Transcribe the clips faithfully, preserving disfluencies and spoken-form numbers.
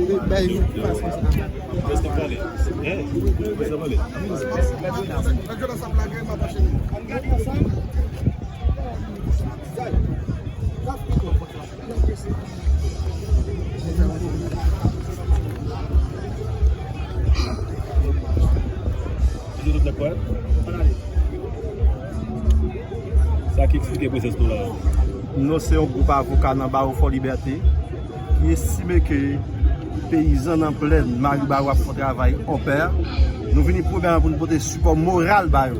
Bay nou fason sa. Lè yo nan sap lage, m ap anchene. Sa ki eksplike prezans nou la. Nou se yon gwoup avoka nan bawo Fò Libète ki estime ke peyizan nan plèn Maribawo ap fè yon travay anpè. Nou vini premyèman pou nou pote sipò moral ba yo.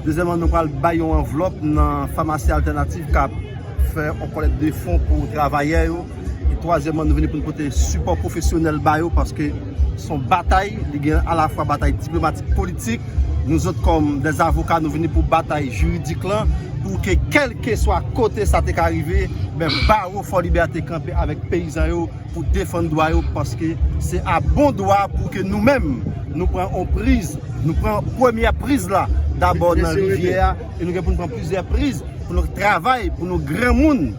Dezyèmman, nou pral bay yon anvlòp nan famasi Altènativ k ap fè yon kòlèt de fon pou travayè yo. E twazyèmman, nou vini pou nou pote sipò pwofesyonèl ba yo, paske se yon batay, li gen alafwa batay diplomatik, politik. Nou zòt kòm dè avoka, nou vini pou batay jiridik lan, pou ke kèlkeswa kote sa te ka rive, men bawo Fò Libète kanpe avèk peyizan yo pou defann dwa yo, paske se a bon dwa pou ke nou menm, nou pran yon priz, nou pran premyè priz la, dabò nan rivyè a, e nou gen pou nou pran plizyè priz, pou nou travay, pou nou granmoun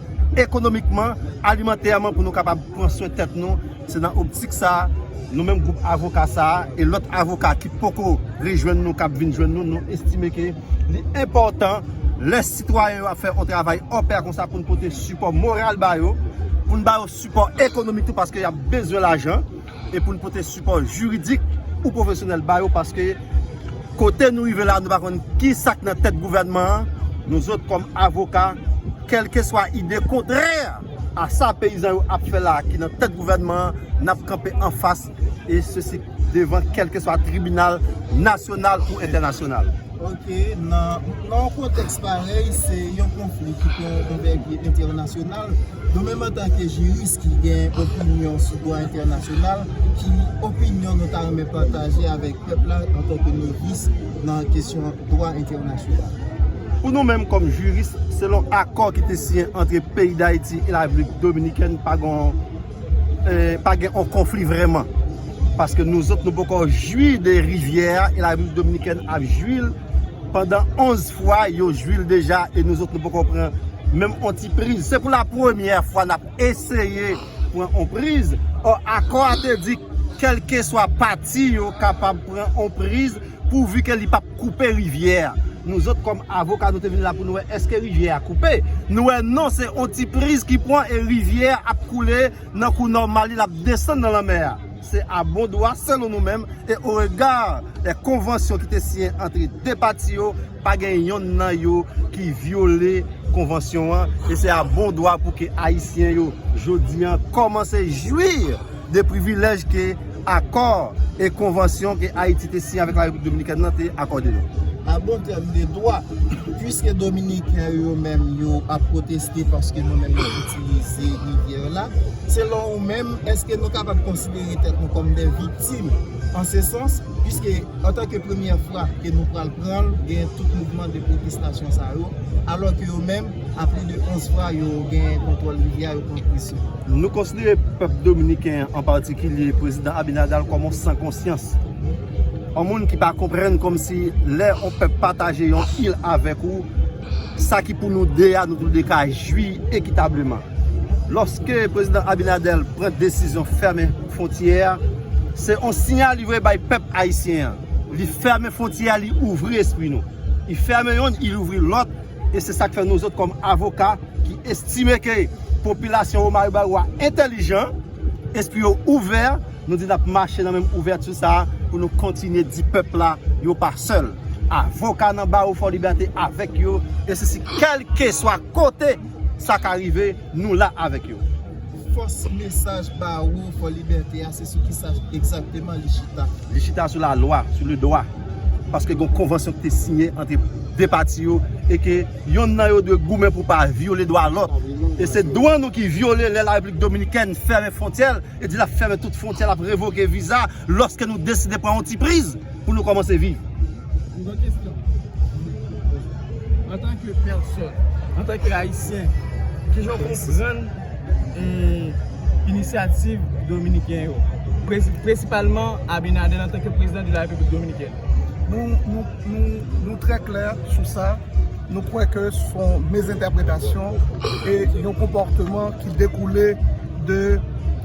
ekonomikman, alimantèman, pou nou kapab pran swen tèt nou. Se nan optik sa a, nou menm gwoup avoka sa a, e lòt avoka ki poko rejwenn nou, k ap vin jwenn nou, nou estime ke li enpòtan, lè sitwayen yo ap fè yon travay anpè konsa, pou n pote sipò moral ba yo, pou n ba yo sipò ekonomik tou, paske y ap bezwen lajan, e pou n pote sipò jiridik ou pwofesyonèl ba yo, paske kote nou rive la, nou pa konn ki sa k nan tèt gouvènman an. Nou zòt kòm avoka, kèlkeswa ide kontrè a sa peyizan yo ap fè la, ki nan tèt gouvènman an, n ap kanpe anfas, e sesi devan kèlkeswa tribinal nasyonal ou entènasyonal. Ok, nan, nan yon kontèks parèy, se yon konfli ki pran yon anvègi entènasyonal. Nou menm, antanke jiris ki gen opinyon sou dwa entènasyonal, ki opinyon nou ta renmen pataje avèk pèp la antanke novis nan kesyon dwa entènasyonal? Pou nou menm, kòm jiris, selon akò ki te siyen ant peyi Dayiti e Larepiblik Dominikèn, pa gen, eh, pa gen yon konfli vrèman. Paske nou zòt, nou poko jwi de rivyè a, e Larepiblik Dominikèn ap jwi l pandan onz fwa, yo jwi l deja, e nou zòt, nou poko pran menm yon ti priz. Se pou la premyè fwa n ap eseye pran yon priz. Ò, akò a te di, kèlkeswa pati yo kapab pran yon priz, pouvi ke li p ap koupe rivyè a. Nou zòt, kòm avoka, nou te vin la pou nou wè èske rivyè a koupe. Nou wè non, se yon ti priz ki pran e rivyè a ap koule nan kou nòmal li, l ap desann nan lanmè a. Se a bon dwa, selon nou menm, e o rega dè konvansyon ki te siyen ant de pati yo, pa gen yonn nan yo ki vyole konvansyon an, e se a bon dwa pou ke Ayisyen yo, jodi an, kòmanse jwi de privilèj ke akò e konvansyon ke Ayiti te siyen avèk Larepiblik Dominikèn nan te akòde nou. A bon tèm de dwa, piske Dominiken yo menm yo ap pwoteste paske nou menm nou itilize rivyè la, selon ou menm, èske nou kapab konsidere tèt nou kòm de viktim an se sans, piske antanke premyè fwa ke nou pral pran l, gen tout mouvman de pwotestasyon sa yo, alò ke yo menm, a plis de onz fwa, yo gen kontwòl rivyè a, yo pran presyon. Nou konsidere pèp dominiken an, an patikilye prezidan Abinader, kòm yon san konsyans. Yon moun ki pa konprann kòmsi lè yon pèp pataje yon il avèk ou, sa ki pou nou de a, nou tou de ka jwi ekitableman. Lòske prezidan Abinader pran desizyon fèmen fwontyè a, se yon siyal li voye bay pèp ayisyen an. Li fèmen fwontyè a, li ouvri espri nou. Li fèmen yonn, li ouvri lòt, e se sa k fè nou zòt kòm avoka ki estime ke popilasyon Maribawo a entèlijan, espri yo ouvè, nou di n ap mache nan menm ouvèti sa a pou nou kontinye di pèp la yo pa sèl. Avoka nan bawo Fò Libète avèk yo, e se si kèlkeswa kote sa ka rive, nou la avèk yo. Fòs mesaj bawo Fò Libète a, se sou ki sa egzakteman li chita? Li chita sou lalwa, sou le dwa. Paske gen yon konvansyon ki te siyen ant de pati yo, e ke yonn nan yo dwe goumen pou pa vyole dwa lòt. E se dwa nou ki vyole lè Larepiblik Dominikèn fèmen fwontyè l, e di l ap fèmen tout fwontyè, l ap revoke viza, lòske nou deside pran yon ti priz pou nou kòmanse viv. Yon lòt kesyon. Antanke pèsòn, antanke ayisyen, kijan w konprann, eh, inisyativ dominiken yo, presi-, prensipalman Abinader antanke prezidan de la Repiblik Dominikèn? Nou, nou, nou, nou trè klè sou sa. Nou kwè ke se yon mezentèpretasyon e yon konpòtman ki dekoule de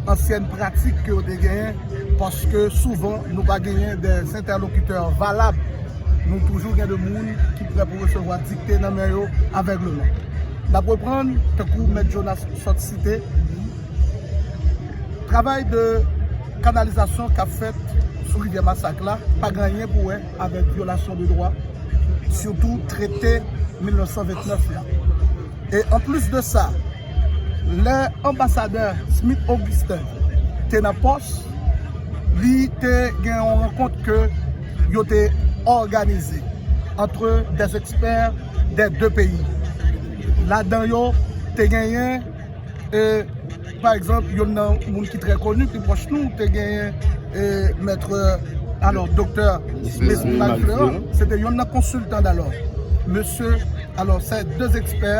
ansyèn pratik ke yo te genyen, paske souvan nou pa genyen de entèlokitè valab. Nou toujou gen de moun ki prè pou resevwa dikte nan men yo avègleman. N ap reprann, tankou Mèt Jonas sot site, travay de kanalizasyon k ap fèt sou rivyè Masak la pa gen anyen pou wè avèk vyolasyon de dwa, sitou trete mil nèf san vennèf la. E anplis de sa, lè anbasadè Smith Augustin te nan pòs, li te gen yon rankont ke yo te òganize entre des experts des deux pays. Ladan yo, te genyen, e, pa egzanp, youn nan moun ki trè koni, ki pwòch nou, te genyen, e, mèt, alò, doktè Smith Malflorent, se te youn nan konsiltan, alò. Mesye, alò, se de ekspè,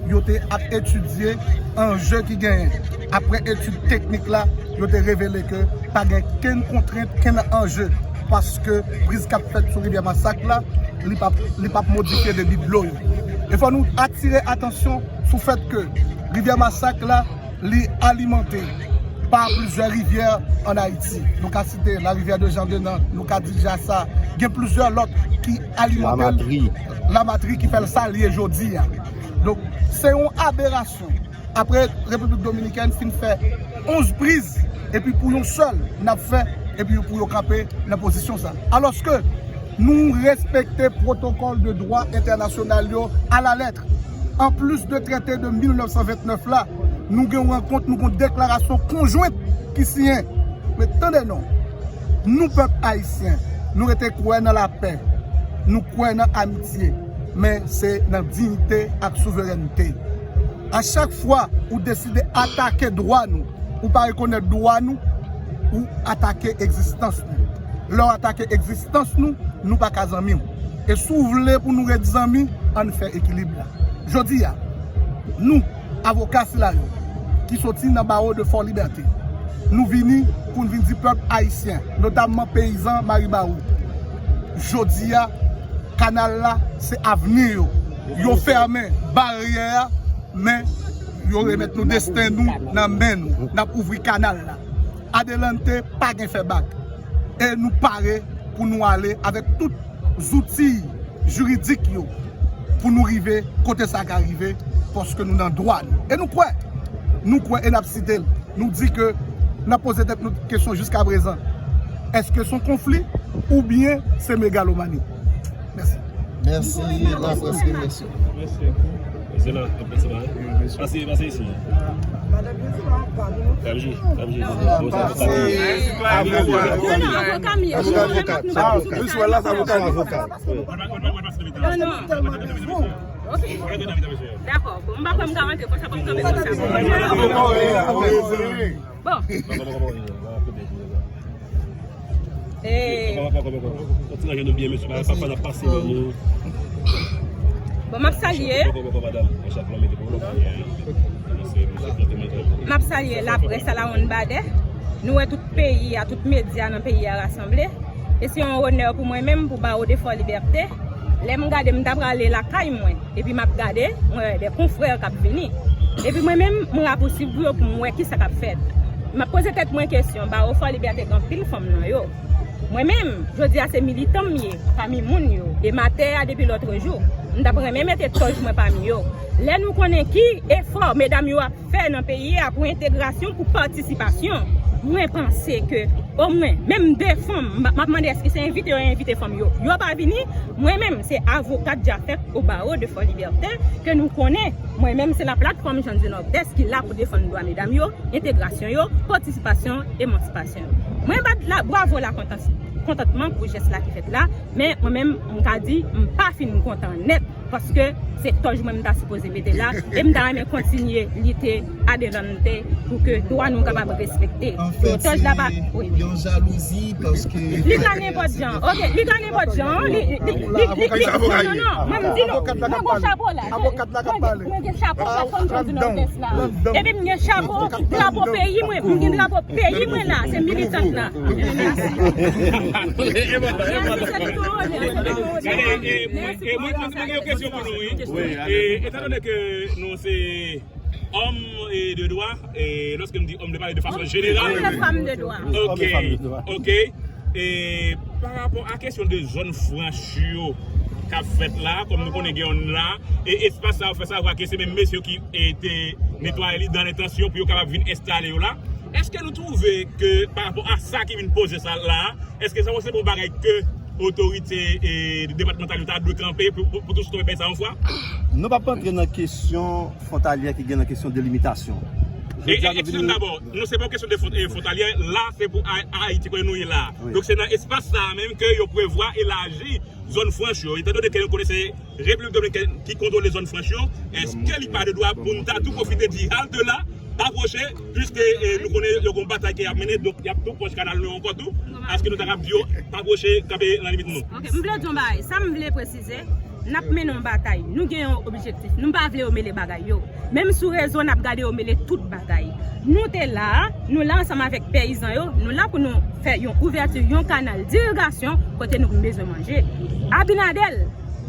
yo te ap etidye anje ki genyen. Apre etid teknik la, yo te revele ke pa gen kenn kontrent, kenn anje, paske priz k ap fèt sou rivyè Masak la, li p ap, li p ap modifye debi dlo yo. E fò nou atire atansyon sou fèt ke rivyè Masak la, li alimante pa plizyè rivyè ann Ayiti. Nou ka site la rivière de Jean Denan, nou ka di Jasa, gen plizyè lòt ki alimante l, Lamatri, ki fè l sa l ye jodi a. Donk, se yon aberasyon. Apre Repiblik Dominikèn fin fè onz priz, epi pou yon sèl n ap fè, epi pou yo kanpe nan pozisyon sa. Alòske nou respekte pwotokòl de dwa entènasyonal yo alalèt. Anplis de trete de mil nèf san vennèf la, nou gen yon rankont, nou gen yon deklarasyon konjwent ki siyen. Men tande non, nou pèp ayisyen, nou rete kwè nan lapè, nou kwè nan amitye, men se nan diyite ak souverènte. A chak fwa ou deside atake dwa nou, ou pa rekonèt dwa nou, ou atake egzistans nou. Lè w atake egzistans nou, nou pa ka zanmi w. E si w vle pou nou ret zanmi, ann fè ekilib la. Jodi a, nou, avoka sila yo, ki soti nan bawo de Fòlibète, nou vini pou n vin di pèp ayisyen, notamman peyizan Maribawou, jodi a, kanal la, se avni yo. Yo fèmen baryè a, men yo remèt nou desten nou nan men nou. N ap ouvri kanal la. Adelante pa gen fè bak. E nou pare pou nou ale avèk tout zouti jiridik yo pou nou rive kote sa ka rive, paske nou nan dwa nou. E nou kwè, nou kwè e n ap site l. Nou di ke n ap poze tèt nou kesyon jiskaprezan. Èske se yon konfli oubyen se megalomani? Mèsi. Mèsi, laprès, mèsi. Mèsi. Pase, pase isi. Madanm yo se pa yon pwa, non? L ap jije, l ap jije. Bon, sa, sa, sa. Avoka m ye. Avoka, avoka. Avoka. Non, non. Ok. Dakò. Bon, m pa kwè m ka rantre konsa, pa m kanpe konsa. Bon. Eh. Bon, m ap salye. M ap salye laprès Alawonnbadè. Nou wè tout peyi a, tout medya nan peyi a rasanble. E se yon onè pou mwen menm, pou Bawo de Fòlibète. Lè m gade, m ta prale lakay mwen. Epi m ap gade, mwen wè de konfrè k ap vini. Epi mwen menm, m rapousib pou yo, pou m wè kisa k ap fèt. M ap poze tèt mwen kesyon, Bawo Fòlibète gen anpil fanm nan yo. Mwen menm, jodi a se militan m ye, pami moun yo. E m atè a depi lòtrejou. M t ap renmen mete tòj mwen pami yo. Lè nou konnen ki efò medam yo ap fè nan peyi a pou entegrasyon, pou patisipasyon, mwen panse ke omwen, menm de fanm, m ap, m ap mande èske se envite yo envite fanm yo. Yo pa vini, mwen menm, se avoka Jafèk o bawo de Fòlibète, ke nou konnen, mwen menm, se la platfòm Jeune du Nord-Est ki la pou defann dwa medam yo, entegrasyon yo, patisipasyon, emansipasyon. Mwen bat la, bravo la kontan-, kontantman pou jès la ki fèt la, men mwen menm, m ka di, m pa fin kontan nèt, paske se tòj mwen m ta sipoze mete la, e m ta renmen kontinye lite adelante pou ke dwa nou kapab respekte. Anfèt, tòj la pa, se wi, yon jalouzi, paske li ka nenpòt jan. Ok, li ka nenpòt jan. Li, li, li, li, li, non, non, non, mwen m di nou, mwen gon chapo la. Avokat la k ap pale. Mwen gen chapo platfòm Jeune du Nord-Est la. Epi m gen chapo drapo peyi mwen, m gen drapo peyi mwen la, se militant la. Mèsi. Gade, e, e, mwen, mwen, mwen gen yon kesyon pou nou, wi. Wi, ale. E, etandone ke nou se Homme et de droit, e lòske m di homme, m pale de fason jeneral. Homme et femme de droit. Ok, ok. E pa rapò a kesyon de zòn franch yo k ap fèt la, kòm nou konnen gen yonn la, e espas sa yo fè savwa ke se menm mesye yo ki e, te netwaye li dan lentansyon pou yo kapab vin enstale yo la. Èske nou twouve ke pa rapò a sa ki vin poze sa la, èske sa se bon bagay ke otorite e, depatmantal yo ta dwe kanpe pou, pou, pou tou sitwayen peyi sa yon fwa? Nou p ap antre nan kesyon fwontalyè ki gen nan kesyon delimitasyon. E, e, ekskize m dabò, nou se pa yon kesyon de fwon-, e, fwontalyè, la se pou A-, Ayiti kote nou ye la. Donk se nan espas sa a menm ke yo prevwa elaji zòn franch yo. Etan done ke nou konnen se Repiblik Dominikèn ki kontwole zòn franch yo, èske li pa de dwa pou n ta tou pwofite di halte la, pa pwoche, piske e, nou konnen yo gen yon batay ke y ap mennen, donk y ap tou pwòch kanal nou ankò tou, èske nou ta kab di yo pa pwoche, kanpe nan limit nou? Ok, m vle di yon bagay, sa m vle presize, n ap mennen yon batay, nou gen yon objektif, nou pa vle yo mele bagay yo. Menm sou rezo, n ap gade yo mele tout bagay. Nou te la, nou la ansanm avèk peyizan yo, nou la pou nou fè yon ouvèti, yon kanal dirigasyon kote nou bezwen manje. Abinadèl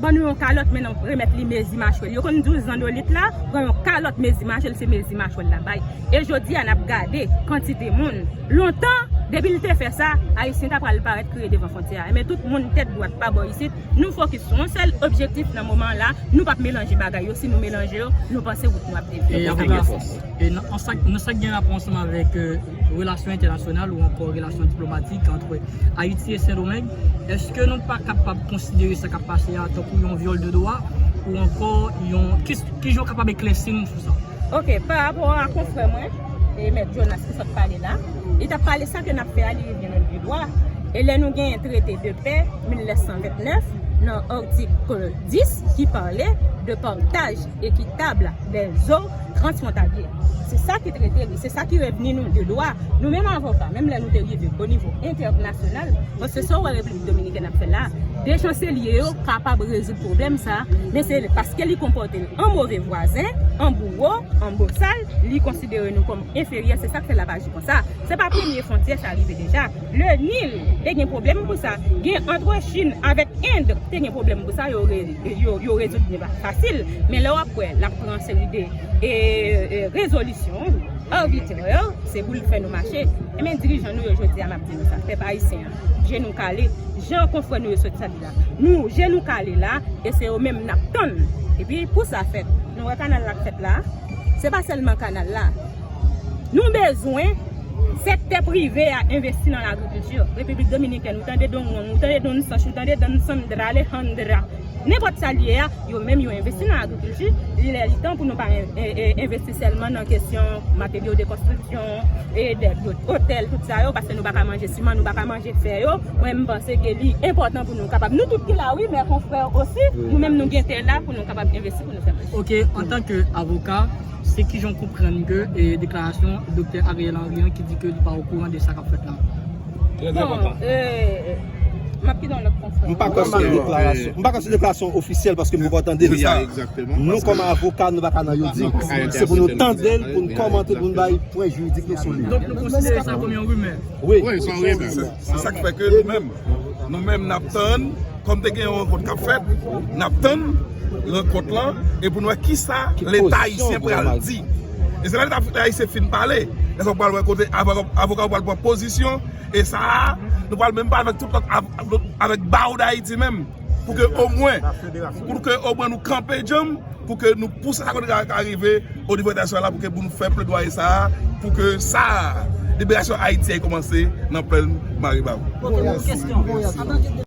ban nou yon kalòt, men nou remèt li mezi machwèl. Yo konn di w zandolit la, pran yon kalòt mezi machwèl, se mezi machwèl la bay. E jodi a, n ap gade kantite moun. Lontan, depi l te fè sa, Ayisyen ta pral parèt kriye devan fwontyè a. Men tout moun tèt dwat pa bò isit, nou fokis sou yon sèl objektif nan moman la, nou p ap melanje bagay yo. Si nou melanje yo, nou panse wout nou ap devye. E avèk E nan, an sa, nan sa k gen rapò ansanm avèk, e, relasyon entènasyonal ou ankò relasyon diplomatik ant Ayiti e Sendomeng, èske nou pa kapab konsidere sa k ap pase a tankou yon vyòl de dwa ou ankò yon, ki, ki jan w kapab eklèsi nou sou sa? Ok, pa rapò a konfrè mwen, e Mèt Jonas ki sot pale la, li t ap pale sa ke n ap fè a, li revyen nan de dwa. E lè nou genyen trete de pè mil nèf san vennèf, nan atik dis ki pale de partaj ekitab dè zo transfwontalye. Se sa ki trete li, se sa ki revni nou de dwa. Nou menm avoka, menm lè nou te rive o nivo entènasyonal, paske sa w wè Repiblik Dominikèn ap fè la, de chanselye yo kapab rezoud pwoblèm sa, men se paske li konpòte l an move vwazen, an bouwo, an bosal, li konsidere nou kòm enferyè, se sa k fè l ap aji konsa. Se pa premye fwontyè sa rive deja. Le Nil te gen pwoblèm pou sa. Gen ant Chin avèk End te gen pwoblèm pou sa. Yo, re- yo, yo rezoud li fasil. Men lè w ap wè, l ap pran seri de e, e, rezolisyon abitrè, se pou l fè nou mache. Ebyen, dirijan nou yo jodi a, m ap di nou sa, pèp ayisyen an, je nou kale, jan konfrè nou yo sot sa di la. Nou, je nou kale la, e se yo menm n ap tann. Epi, pou sa fèt, nou wè kanal la k fèt la, se pa sèlman kanal la. Nou bezwen sektè prive a envesti nan lagrikilti. Repiblik Dominikèn, ou tande Don Juan, ou tande Don Sancho, ou tande Don Sandra, Alejandra, nenpòt sa l ye a, yo menm yo envesti nan agrikilti. Li lè li tan pou nou pa en- en- en- envesti sèlman nan kesyon materyo de konstriksyon, e de, de otèl, tout sa yo, paske nou pa ka manje siman, nou pa ka manje fè yo. Mwen, m panse ke li enpòtan pou nou kapab, nou tout ki la, wi, mè konfrè osi, nou menm nou gen tè la pou nou kapab envesti pou nou fè manje. Ok, antanke avoka, se kijan w konprann ke, e, deklarasyon Doktè Ariel Henry an ki di ke li pa okouran de sa k ap fèt la? Trè enpòtan. M ap kite yon lòt konfrè. M pa kwè se deklarasyon, m pa kwè se deklarasyon ofisyèl paske m poko tande li a. Nou kòm avoka, nou pa ka nan yo di. Se pou nou tande l, pou n kòmante, pou n bay pwen jiridik nou sou li. Donk nou konsidere sa kòm yon rimè. Wi. Wi, se yon rimè. Se sa k fè ke nou menm, nou menm n ap tann, kòm te gen yon rankont k ap fèt, n ap tann rankont lan, e pou n wè kisa Leta ayisyen pral di. E se lè Leta ayisyen fin pale, lè sa w pral wè kote avoka, avoka w pral pran pozisyon, e sa a, nou pral menm pale avèk tout lòt av- avèk Bawo Dayiti menm, pou ke omwen, pou ke omwen nou kanpe djanm, pou ke nou pouse sa kote ka, ka rive o nivo entènasyonal la, pou ke pou nou fè pledwaye sa a, pou ke sa a, liberasyon Ayiti a kòmanse nan plèn Maribawou. Ok, yon kesyon.